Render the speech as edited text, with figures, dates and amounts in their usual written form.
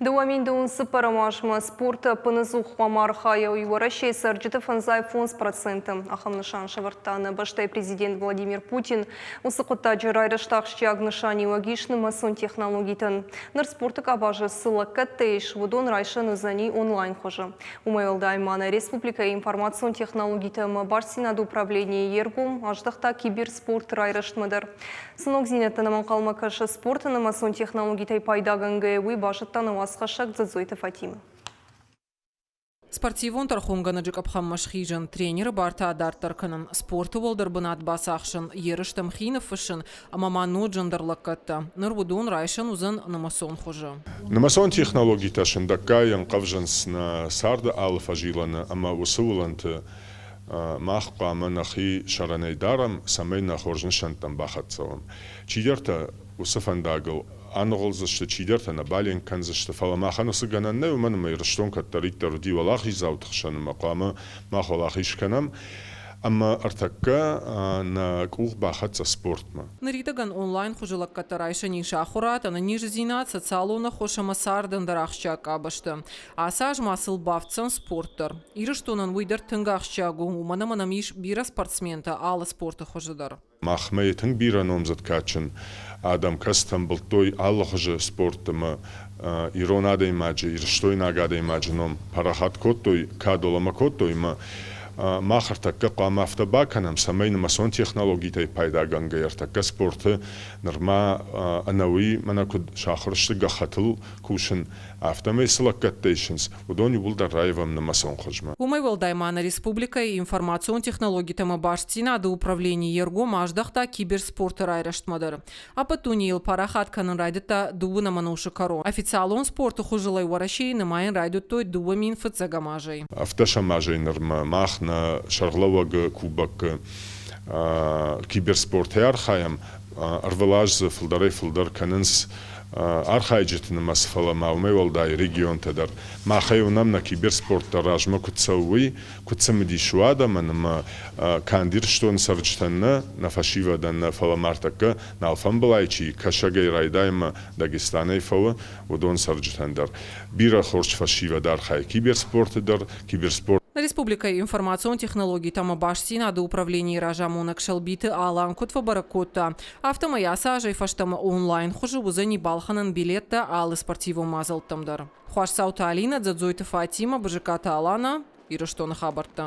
2000 цыппӕрӕм азмӕ спорты ӕппынӕдзух хъуамӕ архайой Уӕрӕсейы цӕрджыты 55%. Ахӕм нысан сӕвӕрдта нӕ бӕстӕйы президент Владимир Путин. Уыцы хъуыддаджы райрӕзт ахсджиаг нысаниуӕг ис нымӕцон технологитӕн. Ныр спорты къабазы цы лӕггӕдтӕ ис, уыдон райсӕн уыдзӕни онлайн хуызы. Уымӕй уӕлдай ма нӕ республикӕйы информацион технологитӕ ӕмӕ бастдзинады управленийы йе ргом аздӕхта киберспорты райрӕзтмӕ дӕр. Цы ногдзинӕдтӕ нӕм ӕнхъӕлмӕ кӕсы спорты нымӕцон технологитӕй пайдагӕнгӕйӕ, уый базыдта нӕ уацхӕссӕг Дзӕдзойты Фатимӕ. Спортивон тӕрхонгӕнӕджы къӕпхӕнмӕ схизын, тренеры бартӕ адарддӕр кӕнын, спорты уӕлдӕр бынат бацахсын, ерыстӕм хи ныффыссын ӕмӕ ма ноджы ӕндӕр лӕггӕдтӕ. Ныр уыдон райсӕн уыдзӕн нымӕцон хуызы. Нымӕцон технологитӕ сындӕггай ӕнхъӕвзынц нӕ царды алы фӕзилӕны ӕмӕ уыцы уылӕнты мах хъуамӕ нӕхи сӕрӕнӕй дарӕм, цӕмӕй нӕ хорз нысӕнттӕм бахӕццӕ уӕм. Чидӕртӕ уыцы фӕндагыл аныгъуылдзысты, чидӕртӕ нӕ баленк кӕндзысты, фӕлӕ махӕн уыцы гӕнӕн нӕй, уымӕн ӕмӕ Ирыстон кӕддӕриддӕр уыди уӕлахиздзауты хсӕн ӕмӕ хъуамӕ мах уӕлахиз кӕнӕм. Ӕмӕ ӕртӕккӕ нӕ къух бахӕццӕ спортмӕ. Ныридӕгӕн онлайн хуызы лӕггӕдтӕ райсӕн ис ахуырад, ӕнӕниздзинад, социалон ӕххуыс ӕмӕ царды ӕндӕр ахсджиаг къабӕзты. Ацы аз ма сыл бафтдзӕн спорт дӕр. Ирыстонӕн уый дӕр тынг ахсджиаг у, уымӕн ӕмӕ нӕм ис бирӕ спортсментӕ алы спорты хуызы дӕр. Махмӕ тынг бирӕ номдзыд кадджын адӕм, кӕцытӕ ӕмбылдтой алы хуызы спортты ӕмӕ ирон адӕймаджы, ирыстойнаг адӕймаджы ном парахат кодтой, кад ӕмӕ кодтой ӕмӕ мах ӕртӕккӕ хъуамӕ афтӕ бакӕнӕм, цӕмӕй нымӕцон технологитӕй пайдагӕнгӕйӕ ӕртӕккӕ спорты нырма ӕнӕуый мӕнӕ куыд сахуыр сты гӕххӕтыл кусын, Афтӕмӕй цы лӕггӕдтӕ исынц, уыдон иууылдӕр раивӕм нымӕцон хуызмӕ. Уымӕй уӕлдай ма нӕ республикӕйы информацион технологитӕ ӕмӕ бастдзинады управлени йе ргом аздӕхта киберспорты райрӕзтмӕ дӕр. Ӕппӕт дунейыл парахат кӕнын райдыдта дыууынӕм ӕнусы кӕрон. Официалон спорты хуызыл ӕй Уӕрӕсейы нымайын райдыдтой 2000 фыццӕгӕм азӕй. Ӕвддӕсӕм азӕй нырмӕ мах нӕ сӕргълӕууӕгы кубокы киберспортӕй архайӕм. Ӕрвылаз дзы фылдӕрӕй-фылдӕр кӕнынц архайджыты нымӕц, фӕлӕ ма уымӕй уӕлдай регионтӕ дӕр. Махӕй уынӕм, нӕ киберспорт дӕр размӕ куыд цӕуы, уый, куыд цымыдис у адӕмӕн ӕмӕ канд Ирыстоны цӕрджытӕн нӕ, нӕ фӕсивӕдӕн нӕ, фӕлӕ ма ӕртӕккӕ нӕ алфамбылай чи Кӕсӕгӕй райдайы ӕмӕ Дагестанӕй фӕуы, уыдон цӕрджытӕн дӕр. Бирӕ хорз фӕсивӕд архайы киберспорты дӕр, киберспорт Республикӕйы информацион технологитӕ ӕмӕ бастдзинады управленийы разамонӕг Сӕлбиты Алан куыд фӕбӕрӕг кодта, афтӕмӕй ацы азӕй фӕстӕмӕ онлайн хуызы уыдзӕни балхӕнӕн билеттӕ алы спортивон мадзӕлттӕм дӕр. Хуасдзауты Алинӕ, Дзӕдзойты Фатимӕ, Бызыккаты Алана, Ирыстоны хабӕрттӕ.